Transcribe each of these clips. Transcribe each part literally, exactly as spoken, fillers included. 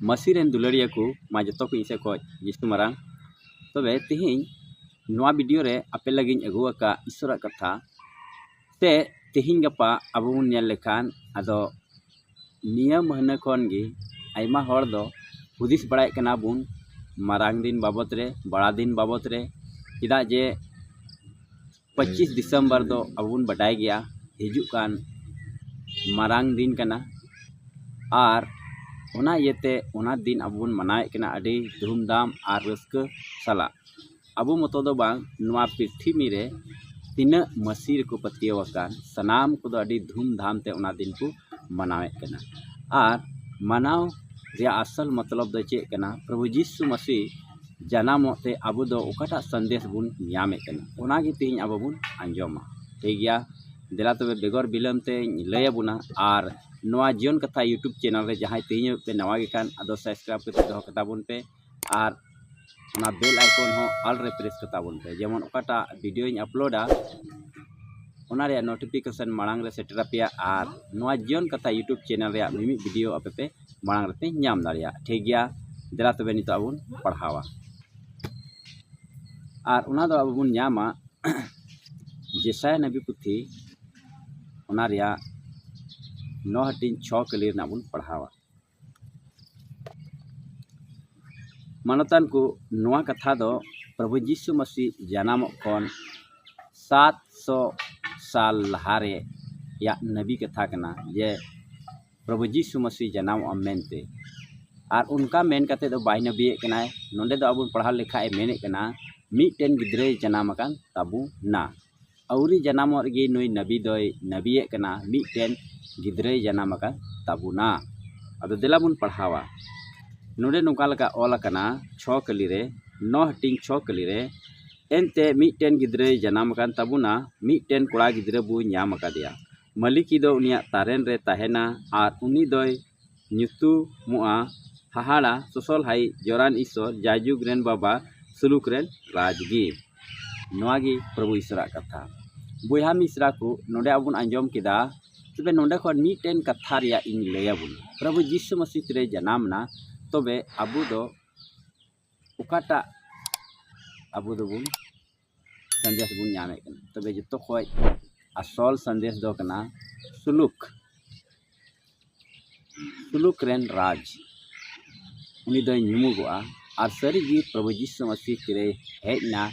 ᱢᱟᱹᱥᱤ ᱨᱮᱱ ᱫᱩᱞᱟᱹᱲᱤᱭᱟᱹ ᱠᱚ ᱢᱟ ᱡᱚᱛᱚ ᱠᱚ ᱤᱧ ᱥᱮᱫ ᱠᱷᱚᱱ ᱡᱤᱥᱩ ᱢᱟᱨᱟᱝ᱾ ᱛᱚᱵᱮ ᱛᱮᱦᱮᱧ ᱱᱚᱣᱟ ᱵᱷᱤᱰᱤᱭᱳ ᱨᱮ ᱟᱯᱮ ᱞᱟᱹᱜᱤᱫ ᱤᱧ ᱟᱹᱜᱩ ᱟᱠᱟᱫ ᱤᱥᱚᱨᱟᱜ ᱠᱟᱛᱷᱟ᱾ ᱛᱮ ᱛᱮᱦᱮᱧ ᱜᱟᱯᱟ ᱟᱵᱚ ᱵᱚᱱ ᱧᱮᱞ ᱞᱮᱠᱷᱟᱱ, ᱟᱫᱚ ᱱᱤᱭᱟᱹ ᱢᱟᱹᱦᱱᱟᱹ ᱠᱷᱚᱱ ᱜᱮ ᱟᱭᱢᱟ ᱦᱚᱲ ᱫᱚ ᱦᱩᱫᱤᱥ ᱵᱟᱲᱟᱭᱮᱫ ᱠᱟᱱᱟ ᱵᱚᱱ ᱢᱟᱨᱟᱝ ᱫᱤᱱ ᱵᱟᱵᱚᱛ ᱨᱮ, ᱵᱟᱲᱟ ᱫᱤᱱ ᱵᱟᱵᱚᱛ ᱨᱮ᱾ ᱪᱮᱫᱟᱜ ᱡᱮ ᱯᱚᱸᱪᱤᱥ ᱰᱤᱥᱮᱢᱵᱚᱨ ᱫᱚ ᱟᱵᱚ ᱵᱚᱱ ᱵᱟᱰᱟᱭ ᱜᱮᱭᱟ, ᱦᱤᱡᱩᱜ ᱠᱟᱱ ᱢᱟᱨᱟᱝ ᱫᱤᱱ ᱠᱟᱱᱟ᱾ ᱟᱨ ᱚᱱᱟ ᱤᱭᱟᱹᱛᱮ ᱚᱱᱟ ᱫᱤᱱ ᱟᱵᱚ ᱵᱚᱱ ᱢᱟᱱᱟᱣᱮᱫ ᱠᱟᱱᱟ ᱟᱹᱰᱤ ᱫᱷᱩᱢᱫᱷᱟᱢ ᱟᱨ ᱨᱟᱹᱥᱠᱟᱹ ᱥᱟᱞᱟᱜ᱾ ᱟᱵᱚ ᱢᱚᱛᱚ ᱫᱚ ᱵᱟᱝ, ᱱᱚᱣᱟ ᱯᱨᱤᱛᱷᱤᱵᱤ ᱨᱮ ᱛᱤᱱᱟᱹᱜ ᱢᱟᱹᱥᱤ ᱨᱮᱠᱚ ᱯᱟᱹᱛᱭᱟᱹᱣ ᱟᱠᱟᱱ, ᱥᱟᱱᱟᱢ ᱠᱚᱫᱚ ᱟᱹᱰᱤ ᱫᱷᱩᱢᱫᱷᱟᱢ ᱛᱮ ᱚᱱᱟ ᱫᱤᱱ ᱠᱚ ᱢᱟᱱᱟᱣᱮᱫ ᱠᱟᱱᱟ᱾ ᱟᱨ ᱢᱟᱱᱟᱣ ᱨᱮᱭᱟᱜ ᱟᱥᱚᱞ ᱢᱚᱛᱞᱚᱵ ᱫᱚ ᱪᱮᱫ ᱠᱟᱱᱟ? ᱯᱨᱚᱵᱷᱩ ᱡᱤᱥᱩ ᱢᱟᱹᱥᱤ ᱡᱟᱱᱟᱢᱚᱜ ᱛᱮ ᱟᱵᱚ ᱫᱚ ᱚᱠᱟᱴᱟᱜ ᱥᱟᱸᱫᱮᱥ ᱵᱚᱱ ᱧᱟᱢᱮᱫ ᱠᱟᱱᱟ, ᱚᱱᱟᱜᱮ ᱛᱮᱦᱮᱧ ᱟᱵᱚ ᱵᱚᱱ ᱟᱸᱡᱚᱢᱟ᱾ ᱴᱷᱤᱠ ᱜᱮᱭᱟ, ᱫᱮᱞᱟ ᱛᱚᱵᱮ ᱵᱮᱜᱚᱨ ᱵᱤᱞᱚᱢ ᱛᱮᱧ ᱞᱟᱹᱭ ᱟᱵᱚᱱᱟ᱾ ᱟᱨ ᱱᱚᱣᱟ ᱡᱤᱭᱚᱱ ᱠᱟᱛᱷᱟ YouTube ᱪᱮᱱᱮᱞ ᱨᱮ ᱡᱟᱦᱟᱸᱭ ᱛᱮᱦᱮᱧ ᱦᱟᱹᱵᱤᱡ ᱯᱮ ᱱᱟᱣᱟ ᱜᱮ ᱠᱷᱟᱱ, ᱟᱫᱚ ᱥᱟᱵᱥᱠᱨᱟᱭᱤᱵ ᱠᱟᱛᱮ ᱫᱚᱦᱚ ᱠᱟᱛᱟ ᱵᱚᱱ ᱯᱮ᱾ ᱟᱨ ᱚᱱᱟ ᱵᱮᱞ ᱟᱭᱠᱚᱱ ᱦᱚᱸ ᱚᱞ ᱨᱮ ᱯᱨᱮᱥ ᱠᱟᱛᱟ ᱵᱚᱱ ᱯᱮ, ᱡᱮᱢᱚᱱ ᱚᱠᱟᱴᱟᱜ ᱵᱷᱤᱰᱤᱭᱳᱧ ᱟᱯᱞᱳᱰᱟ, ᱚᱱᱟ ᱨᱮᱭᱟᱜ ᱱᱳᱴᱤᱯᱷᱤᱠᱮᱥᱚᱱ ᱢᱟᱲᱟᱝ ᱨᱮ ᱥᱮᱴᱮᱨ ᱟᱯᱮᱭᱟ᱾ ᱟᱨ ᱱᱚᱣᱟ ᱡᱤᱭᱚᱱ ᱠᱟᱛᱷᱟ YouTube ᱪᱮᱱᱮᱞ ᱨᱮᱭᱟᱜ ᱢᱤᱢᱤᱫ ᱵᱷᱤᱰᱤᱭᱳ ᱟᱯᱮ ᱯᱮ ᱢᱟᱲᱟᱝ ᱨᱮᱯᱮ ᱧᱟᱢ ᱫᱟᱲᱮᱭᱟᱜᱼᱟ᱾ ᱴᱷᱤᱠ ᱜᱮᱭᱟ, ᱫᱮᱞᱟ ᱛᱚᱵᱮ ᱱᱤᱛᱚᱜ ᱟᱵᱚᱱ ᱯᱟᱲᱦᱟᱣᱟ᱾ ᱟᱨ ᱚᱱᱟ ᱫᱚ ᱟᱵᱚ ᱵᱚᱱ ᱧᱟᱢᱟ ᱡᱮᱥᱟᱭᱟ ᱱᱟᱵᱤ ᱯᱩᱛᱷᱤ, ᱚᱱᱟ ᱨᱮᱭᱟᱜ ᱱᱚ ᱦᱟᱹᱴᱤᱧ ᱪᱷᱚ ᱠᱟᱹᱞᱤ ᱨᱮᱱᱟᱜ ᱵᱚᱱ ᱯᱟᱲᱦᱟᱣᱟ᱾ ᱢᱟᱱᱚᱛᱟᱱ ᱠᱚ, ᱱᱚᱣᱟ ᱠᱟᱛᱷᱟ ᱫᱚ ᱯᱨᱚᱵᱷᱩ ᱡᱤᱥᱩ ᱢᱟᱹᱥᱤ ᱡᱟᱱᱟᱢᱚᱜ ᱠᱷᱚᱱ ᱥᱟᱛ ᱥᱚ ᱥᱟᱞ ᱞᱟᱦᱟ ᱨᱮᱭᱟᱜ ᱱᱟᱵᱤ ᱠᱟᱛᱷᱟ ᱠᱟᱱᱟ, ᱡᱮ ᱯᱨᱚᱵᱷᱩ ᱡᱤᱥᱩ ᱢᱟᱹᱥᱤ ᱡᱟᱱᱟᱢᱚᱜᱼᱟ ᱢᱮᱱᱛᱮ᱾ ᱟᱨ ᱚᱱᱠᱟ ᱢᱮᱱ ᱠᱟᱛᱮ ᱫᱚ ᱵᱟᱭ ᱱᱟᱵᱤᱭᱮᱫ ᱠᱟᱱᱟᱭ᱾ ᱱᱚᱰᱮ ᱫᱚ ᱟᱵᱚ ᱵᱚᱱ ᱯᱟᱲᱦᱟᱣ ᱞᱮᱠᱷᱟᱡ ᱮ ᱢᱮᱱᱮᱫ ᱠᱟᱱᱟ, ᱢᱤᱫᱴᱮᱱ ᱜᱤᱫᱽᱨᱟᱹᱭ ᱡᱟᱱᱟᱢ ᱟᱠᱟᱱ ᱛᱟᱵᱚᱱᱟ᱾ ᱟᱹᱣᱨᱤ ᱡᱟᱱᱟᱢᱚᱜ ᱨᱮᱜᱮ ᱱᱩᱭ ᱱᱟᱵᱤ ᱫᱚᱭ ᱱᱟᱵᱤᱭᱮᱫ ᱠᱟᱱᱟ, ᱢᱤᱫᱴᱮᱱ ᱜᱤᱫᱽᱨᱟᱹᱭ ᱡᱟᱱᱟᱢ ᱟᱠᱟᱱ ᱛᱟᱵᱚᱱᱟ᱾ ᱟᱫᱚ ᱫᱮᱞᱟ ᱵᱚᱱ ᱯᱟᱲᱦᱟᱣᱟ᱾ ᱱᱚᱰᱮ ᱱᱚᱝᱠᱟ ᱞᱮᱠᱟ ᱚᱞ ᱟᱠᱟᱱᱟ, ᱪᱷᱚ ᱠᱟᱹᱞᱤ ᱨᱮ, ᱱᱚ ᱦᱟᱹᱴᱤᱧ ᱪᱷᱚ ᱠᱟᱹᱞᱤ ᱨᱮ, ᱮᱱᱛᱮ ᱢᱤᱫᱴᱮᱱ ᱜᱤᱫᱽᱨᱟᱹᱭ ᱡᱟᱱᱟᱢ ᱟᱠᱟᱱ ᱛᱟᱵᱚᱱᱟ, ᱢᱤᱫᱴᱮᱱ ᱠᱚᱲᱟ ᱜᱤᱫᱽᱨᱟᱹ ᱵᱚ ᱧᱟᱢ ᱟᱠᱟᱫᱮᱭᱟ᱾ ᱢᱟᱹᱞᱤᱠᱤ ᱫᱚ ᱩᱱᱤᱭᱟᱜ ᱛᱟᱨᱮᱱ ᱨᱮ ᱛᱟᱦᱮᱱᱟ, ᱟᱨ ᱩᱱᱤ ᱫᱚᱭ ᱧᱩᱛᱩᱢᱚᱜᱼᱟ ᱦᱟᱦᱟᱲᱟ, ᱥᱚᱥᱚᱞᱦᱟᱭᱤᱡ, ᱡᱚᱨᱟᱱ ᱤᱥᱚᱨ, ᱡᱟᱭᱡᱩᱜᱽ ᱨᱮᱱ ᱵᱟᱵᱟ, ᱥᱩᱞᱩᱠ ᱨᱮᱱ ᱨᱟᱡᱽᱜᱤᱨ᱾ ᱱᱚᱣᱟ ᱜᱮ ᱯᱨᱚᱵᱷᱩ ᱤᱥᱚᱨᱟᱜ ᱠᱟᱛᱷᱟ᱾ ᱵᱚᱭᱦᱟ ᱢᱤᱥᱨᱟ ᱠᱚ, ᱱᱚᱰᱮ ᱟᱵᱚ ᱵᱚᱱ ᱟᱸᱡᱚᱢ ᱠᱮᱫᱟ᱾ ᱛᱚᱵᱮ ᱱᱚᱰᱮ ᱠᱷᱚᱱ ᱢᱤᱫᱴᱮᱱ ᱠᱟᱛᱷᱟ ᱨᱮᱭᱟᱜ ᱤᱧ ᱞᱟᱹᱭ ᱟᱵᱚᱱᱟ᱾ ᱯᱨᱚᱵᱷᱩ ᱡᱤᱥᱩ ᱢᱟᱹᱥᱤ ᱛᱤᱨᱮ ᱡᱟᱱᱟᱢ ᱮᱱᱟ, ᱛᱚᱵᱮ ᱟᱵᱚ ᱫᱚ ᱚᱠᱟᱴᱟᱜ ᱟᱵᱚ ᱫᱚᱵᱚᱱ ᱥᱟᱸᱫᱮᱥ ᱵᱚᱱ ᱧᱟᱢᱮᱫ ᱠᱟᱱᱟ? ᱛᱚᱵᱮ ᱡᱚᱛᱚ ᱠᱷᱚᱡ ᱟᱥᱚᱞ ᱥᱟᱸᱫᱮᱥ ᱫᱚ ᱠᱟᱱᱟ ᱥᱩᱞᱩᱠ᱾ ᱥᱩᱞᱩᱠ ᱨᱮᱱ ᱨᱟᱡᱽ, ᱩᱱᱤ ᱫᱚᱭ ᱧᱩᱢᱩᱜᱚᱜᱼᱟ᱾ ᱟᱨ ᱥᱟᱹᱨᱤᱜᱮ ᱯᱨᱚᱵᱷᱩ ᱡᱤᱥᱩ ᱢᱟᱹᱥᱤ ᱛᱤᱨᱮᱭ ᱦᱮᱡ ᱮᱱᱟ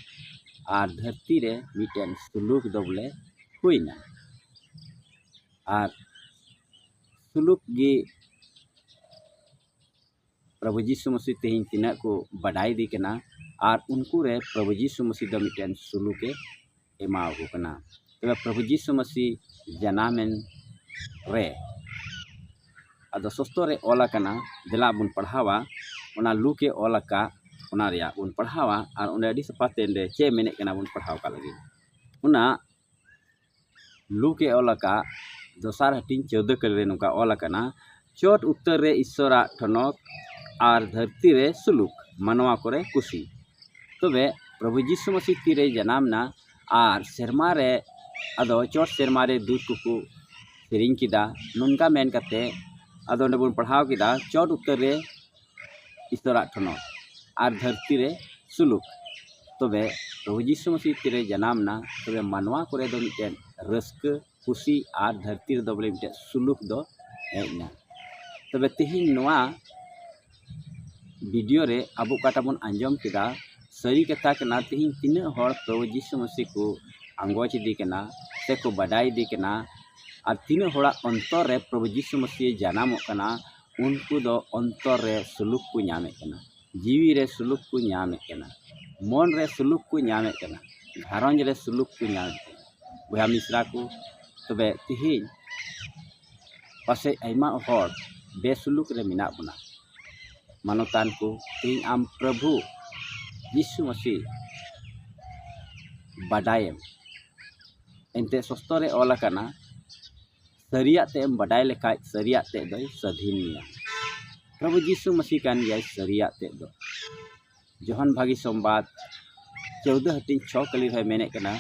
ᱟᱨ ᱫᱷᱟᱹᱨᱛᱤ ᱨᱮ ᱢᱤᱫᱴᱮᱱ ᱥᱩᱞᱩᱠ ᱫᱚ ᱵᱚᱞᱮ ᱦᱩᱭᱱᱟ᱾ ᱟᱨ ᱥᱩᱞᱩᱠ ᱜᱮ ᱯᱨᱚᱵᱷᱩ ᱡᱤᱥᱩ ᱢᱟᱹᱥᱤ ᱛᱮᱦᱮᱧ ᱛᱤᱱᱟᱹᱜ ᱠᱚ ᱵᱟᱰᱟᱭ ᱤᱫᱤ ᱠᱟᱱᱟ, ᱟᱨ ᱩᱱᱠᱩ ᱨᱮ ᱯᱨᱚᱵᱷᱩ ᱡᱤᱥᱩ ᱢᱟᱹᱥᱤ ᱫᱚ ᱢᱤᱫᱴᱮᱱ ᱥᱩᱞᱩᱠᱮ ᱮᱢᱟᱣᱟᱠᱚ ᱠᱟᱱᱟ᱾ ᱛᱚᱵᱮ ᱯᱨᱚᱵᱷᱩ ᱡᱤᱥᱩ ᱢᱟᱹᱥᱤ ᱡᱟᱱᱟᱢᱮᱱ ᱨᱮ, ᱟᱫᱚ ᱥᱚᱥᱛᱚ ᱨᱮ ᱚᱞ ᱟᱠᱟᱱᱟ, ᱫᱮᱞᱟ ᱵᱚᱱ ᱯᱟᱲᱦᱟᱣᱟ, ᱚᱱᱟ ᱞᱩᱠᱮ ᱚᱞ ᱟᱠᱟᱫ, ᱚᱱᱟ ᱨᱮᱭᱟᱜ ᱵᱚᱱ ᱯᱟᱲᱦᱟᱣᱟ᱾ ᱟᱨ ᱚᱸᱰᱮ ᱟᱹᱰᱤ ᱥᱟᱯᱷᱟ ᱛᱮ ᱚᱸᱰᱮ ᱪᱮᱫ ᱢᱮᱱᱮᱫ ᱠᱟᱱᱟ ᱵᱚᱱ ᱯᱟᱲᱦᱟᱣ ᱠᱟᱜ ᱞᱟᱹᱜᱤᱫ᱾ ᱚᱱᱟ ᱞᱩᱠᱮ ᱚᱞ ᱟᱠᱟᱫ ᱫᱚᱥᱟᱨ ᱦᱟᱹᱴᱤᱧ ᱪᱳᱫᱫᱚ ᱠᱟᱹᱞᱤ ᱨᱮ ᱱᱚᱝᱠᱟ ᱚᱞ ᱟᱠᱟᱱᱟ, ᱪᱚᱴ ᱩᱛᱟᱹᱨ ᱨᱮ ᱤᱥᱥᱚᱨᱟᱜ ᱴᱷᱚᱱᱚᱠ ᱟᱨ ᱫᱷᱟᱹᱨᱛᱤ ᱨᱮ ᱥᱩᱞᱩᱠ, ᱢᱟᱱᱣᱟ ᱠᱚᱨᱮ ᱠᱩᱥᱤ᱾ ᱛᱚᱵᱮ ᱯᱨᱚᱵᱷᱩ ᱡᱤᱥᱩ ᱢᱟᱹᱥᱤ ᱛᱤᱨᱮᱭ ᱡᱟᱱᱟᱢ ᱮᱱᱟ ᱟᱨ ᱥᱮᱨᱢᱟ ᱨᱮ, ᱟᱫᱚ ᱪᱚᱴ ᱥᱮᱨᱢᱟ ᱨᱮ ᱫᱩᱛ ᱠᱚᱠᱚ ᱥᱮᱨᱮᱧ ᱠᱮᱫᱟ᱾ ᱱᱚᱝᱠᱟ ᱢᱮᱱ ᱠᱟᱛᱮ ᱟᱫᱚ ᱚᱸᱰᱮ ᱵᱚᱱ ᱯᱟᱲᱦᱟᱣ ᱠᱮᱫᱟ, ᱪᱚᱴ ᱩᱛᱟᱹᱨ ᱨᱮ ᱤᱥᱥᱚᱨᱟᱜ ᱴᱷᱚᱱᱚᱠ ᱟᱨ ᱫᱷᱟᱹᱨᱛᱤ ᱨᱮ ᱥᱩᱞᱩᱠ᱾ ᱛᱚᱵᱮ ᱯᱨᱚᱵᱷᱩ ᱡᱤᱥᱩ ᱢᱟᱹᱥᱤ ᱛᱤᱨᱮ ᱡᱟᱱᱟᱢ ᱮᱱᱟ, ᱛᱚᱵᱮ ᱢᱟᱱᱣᱟ ᱠᱚᱨᱮ ᱫᱚ ᱢᱤᱫᱴᱮᱱ ᱨᱟᱹᱥᱠᱟᱹ, ᱠᱩᱥᱤ ᱟᱨ ᱫᱷᱟᱹᱨᱛᱤ ᱨᱮᱫᱚ ᱵᱚᱞᱮ ᱢᱤᱫᱴᱮᱱ ᱥᱩᱞᱩᱠ ᱫᱚ ᱦᱮᱡ ᱮᱱᱟ᱾ ᱛᱚᱵᱮ ᱛᱮᱦᱮᱧ ᱱᱚᱣᱟ ᱵᱷᱤᱰᱤᱭᱳ ᱨᱮ ᱟᱵᱚ ᱚᱠᱟᱴᱟᱜ ᱵᱚᱱ ᱟᱸᱡᱚᱢ ᱠᱮᱫᱟ, ᱥᱟᱹᱨᱤ ᱠᱟᱛᱷᱟ ᱠᱟᱱᱟ᱾ ᱛᱮᱦᱮᱧ ᱛᱤᱱᱟᱹᱜ ᱦᱚᱲ ᱯᱨᱚᱵᱷᱩ ᱡᱤᱥᱩ ᱢᱟᱹᱥᱤ ᱠᱚ ᱟᱸᱜᱚᱪ ᱤᱫᱤ ᱠᱟᱱᱟ ᱥᱮᱠᱚ ᱵᱟᱰᱟᱭ ᱤᱫᱤ ᱠᱟᱱᱟ, ᱟᱨ ᱛᱤᱱᱟᱹᱜ ᱦᱚᱲᱟᱜ ᱚᱱᱛᱚᱨ ᱨᱮ ᱯᱨᱚᱵᱷᱩ ᱡᱤᱥᱩ ᱢᱟᱹᱥᱤ ᱡᱟᱱᱟᱢᱚᱜ ᱠᱟᱱᱟ, ᱩᱱᱠᱩ ᱫᱚ ᱚᱱᱛᱚᱨ ᱨᱮ ᱥᱩᱞᱩᱠ ᱠᱚ ᱧᱟᱢᱮᱫ ᱠᱟᱱᱟ, ᱡᱤᱣᱤ ᱨᱮ ᱥᱩᱞᱩᱠ ᱠᱚ ᱧᱟᱢᱮᱫ ᱠᱟᱱᱟ, ᱢᱚᱱ ᱨᱮ ᱥᱩᱞᱩᱠ ᱠᱚ ᱧᱟᱢᱮᱫ ᱠᱟᱱᱟ, ᱜᱷᱟᱨᱚᱸᱡᱽ ᱨᱮ ᱥᱩᱞᱩᱠ ᱠᱚ ᱧᱟᱢᱮᱫ ᱠᱟᱱᱟ᱾ ᱵᱚᱭᱦᱟ ᱢᱤᱥᱨᱟ ᱠᱚ, ᱛᱚᱵᱮ ᱛᱮᱦᱮᱧ ᱯᱟᱥᱮᱡ ᱟᱭᱢᱟ ᱦᱚᱲ ᱵᱮᱥᱩᱞᱩᱠ ᱨᱮ ᱢᱮᱱᱟᱜ ᱵᱚᱱᱟ᱾ ᱢᱟᱱᱚᱛᱟᱱ ᱠᱚ, ᱛᱮᱦᱮᱧ ᱟᱢ ᱯᱨᱚᱵᱷᱩ ᱡᱤᱥᱩ ᱢᱟᱹᱥᱤ ᱵᱟᱰᱟᱭᱮᱢ᱾ ᱮᱱᱛᱮ ᱥᱚᱥᱛᱚ ᱨᱮ ᱚᱞ ᱟᱠᱟᱱᱟ, ᱥᱟᱹᱨᱤᱭᱟᱜ ᱛᱮ ᱮᱢ ᱵᱟᱰᱟᱭ ᱞᱮᱠᱷᱟᱡ ᱥᱟᱹᱨᱤᱭᱟᱜ ᱛᱮ ᱫᱚᱭ ᱥᱟᱹᱫᱷᱤᱱ ᱢᱮᱭᱟ᱾ ᱯᱨᱚᱵᱷᱩ ᱡᱤᱥᱩ ᱢᱟᱹᱥᱤ ᱠᱟᱱ ᱜᱮᱭᱟᱭ ᱥᱟᱹᱨᱤᱭᱟᱜ ᱛᱮ ᱫᱚ᱾ ᱡᱚᱦᱟᱱ ᱵᱷᱟᱹᱜᱤ ᱥᱚᱢᱵᱟᱫ ᱪᱳᱫᱫᱚ ᱦᱟᱹᱴᱤᱧ ᱪᱷᱚ ᱠᱟᱹᱞᱤ ᱨᱮᱦᱚᱸᱭ ᱢᱮᱱᱮᱫ ᱠᱟᱱᱟ,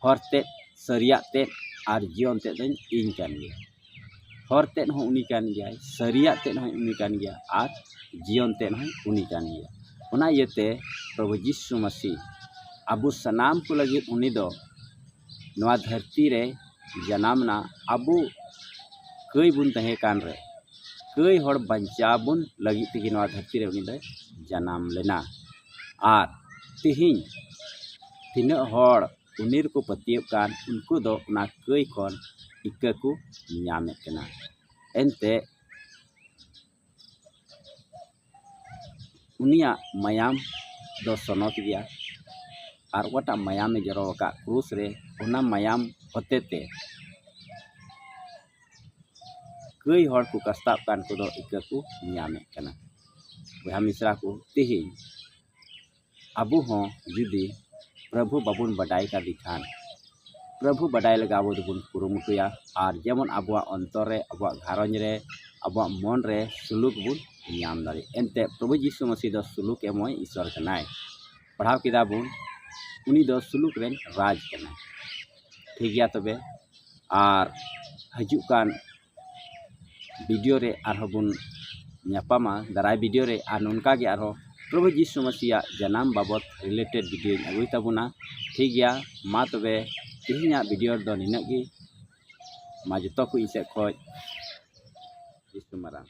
ᱦᱚᱨ ᱛᱮᱫ, ᱥᱟᱹᱨᱤᱭᱟᱜ ᱛᱮᱫ ᱟᱨ ᱡᱤᱭᱚᱱ ᱛᱮᱫ ᱫᱚᱧ ᱤᱧ ᱠᱟᱱ ᱜᱮᱭᱟ᱾ ᱦᱚᱨ ᱛᱮᱫ ᱦᱚᱸ ᱩᱱᱤ ᱠᱟᱱ ᱜᱮᱭᱟᱭ, ᱥᱟᱹᱨᱤᱭᱟᱜ ᱛᱮᱫ ᱦᱚᱸ ᱩᱱᱤ ᱠᱟᱱ ᱜᱮᱭᱟ, ᱟᱨ ᱡᱤᱭᱚᱱ ᱛᱮᱫ ᱦᱚᱸ ᱩᱱᱤ ᱠᱟᱱ ᱜᱮᱭᱟ᱾ ᱚᱱᱟ ᱤᱭᱟᱹᱛᱮ ᱯᱨᱚᱵᱷᱩ ᱡᱤᱥᱩ ᱢᱟᱹᱥᱤ ᱟᱵᱚ ᱥᱟᱱᱟᱢ ᱠᱚ ᱞᱟᱹᱜᱤᱫ ᱩᱱᱤ ᱫᱚ ᱱᱚᱣᱟ ᱫᱷᱟᱹᱨᱛᱤ ᱨᱮ ᱡᱟᱱᱟᱢ ᱮᱱᱟ᱾ ᱟᱵᱚ ᱠᱟᱹᱭ ᱵᱚᱱ ᱛᱟᱦᱮᱸ ᱠᱟᱱ ᱨᱮ, ᱠᱟᱹᱭ ᱦᱚᱲ ᱵᱟᱧᱪᱟᱣ ᱵᱚᱱ ᱞᱟᱹᱜᱤᱫ ᱛᱮᱜᱮ ᱱᱚᱣᱟ ᱫᱷᱟᱹᱨᱛᱤ ᱨᱮ ᱩᱱᱤ ᱫᱚᱭ ᱡᱟᱱᱟᱢ ᱞᱮᱱᱟ᱾ ᱟᱨ ᱛᱮᱦᱮᱧ ᱛᱤᱱᱟᱹᱜ ᱦᱚᱲ ᱩᱱᱤ ᱨᱮᱠᱚ ᱯᱟᱹᱛᱭᱟᱹᱜ ᱠᱟᱱ, ᱩᱱᱠᱩ ᱫᱚ ᱚᱱᱟ ᱠᱟᱹᱭ ᱠᱷᱚᱱ ᱤᱠᱟᱹ ᱠᱚ ᱧᱟᱢᱮᱫ ᱠᱟᱱᱟ᱾ ᱮᱱᱛᱮ ᱩᱱᱤᱭᱟᱜ ᱢᱟᱭᱟᱢ ᱫᱚ ᱥᱚᱱᱚᱛ ᱜᱮᱭᱟ, ᱟᱨ ᱚᱠᱟᱴᱟᱜ ᱢᱟᱭᱟᱢᱮ ᱡᱚᱨᱚ ᱟᱠᱟᱫ ᱠᱨᱩᱥ ᱨᱮ, ᱚᱱᱟ ᱢᱟᱭᱟᱢ ᱦᱚᱛᱮ ᱛᱮ ᱠᱟᱹᱭ ᱦᱚᱲ ᱠᱚ ᱠᱟᱥᱛᱟᱜ ᱠᱟᱱ ᱠᱚᱫᱚ ᱤᱠᱟᱹ ᱠᱚ ᱧᱟᱢᱮᱫ ᱠᱟᱱᱟ᱾ ᱵᱚᱭᱦᱟ ᱢᱤᱥᱨᱟ ᱠᱚ, ᱛᱮᱦᱮᱧ ᱟᱵᱚ ᱦᱚᱸ ᱡᱩᱫᱤ ᱯᱨᱚᱵᱷᱩ ᱵᱟᱵᱚᱱ ᱵᱟᱰᱟᱭ ᱠᱟᱫᱮ ᱠᱷᱟᱱ, ᱯᱨᱚᱵᱷᱩ ᱵᱟᱰᱟᱭ ᱞᱟᱹᱜᱤᱫ ᱟᱵᱚ ᱫᱚᱵᱚᱱ ᱠᱩᱨᱩᱢᱩᱴᱩᱭᱟ, ᱟᱨ ᱡᱮᱢᱚᱱ ᱟᱵᱚᱣᱟᱜ ᱚᱱᱛᱚᱨ ᱨᱮ, ᱟᱵᱚᱣᱟᱜ ᱜᱷᱟᱨᱚᱸᱡᱽ ᱨᱮ, ᱟᱵᱚᱣᱟᱜ ᱢᱚᱱ ᱨᱮ ᱥᱩᱞᱩᱠ ᱵᱚᱱ ᱧᱟᱢ ᱫᱟᱲᱮᱭᱟᱜᱼᱟ᱾ ᱮᱱᱛᱮ ᱯᱨᱚᱵᱷᱩ ᱡᱤᱥᱩ ᱢᱟᱹᱥᱤ ᱫᱚ ᱥᱩᱞᱩᱠ ᱮᱢᱚᱭ ᱤᱥᱚᱨ ᱠᱟᱱᱟᱭ᱾ ᱯᱟᱲᱦᱟᱣ ᱠᱮᱫᱟ ᱵᱚᱱ, ᱩᱱᱤ ᱫᱚ ᱥᱩᱞᱩᱠ ᱨᱮᱱ ᱨᱟᱡᱽ ᱠᱟᱱᱟᱭ᱾ ᱴᱷᱤᱠ ᱜᱮᱭᱟ ᱛᱚᱵᱮ, ᱟᱨ ᱦᱤᱡᱩᱜ ᱠᱟᱱ ᱵᱷᱤᱰᱤᱭᱳ ᱨᱮ ᱟᱨᱦᱚᱸ ᱵᱚᱱ ᱧᱟᱯᱟᱢᱟ, ᱫᱟᱨᱟᱭ ᱵᱷᱤᱰᱤᱭᱳ ᱨᱮ, ᱟᱨ ᱱᱚᱝᱠᱟ ᱜᱮ ᱟᱨᱦᱚᱸ ᱯᱨᱚᱵᱷᱩ ᱡᱤᱥᱩ ᱢᱟᱹᱥᱤᱭᱟᱜ ᱡᱟᱱᱟᱢ ᱵᱟᱵᱚᱛ ᱨᱤᱞᱮᱴᱮᱰ ᱵᱷᱤᱰᱤᱭᱳᱧ ᱟᱹᱜᱩᱭ ᱛᱟᱵᱚᱱᱟ᱾ ᱴᱷᱤᱠ ᱜᱮᱭᱟ, ᱢᱟ ᱛᱚᱵᱮ ᱛᱮᱦᱮᱧᱟᱜ ᱵᱷᱤᱰᱤᱭᱳ ᱨᱮᱫᱚ ᱱᱤᱱᱟᱹᱜ ᱜᱮ᱾ ᱢᱟ ᱡᱚᱛᱚ ᱠᱚ ᱤᱧ ᱥᱮᱫ ᱠᱷᱚᱱ ᱡᱤᱥᱩ ᱢᱟᱨᱟᱝ᱾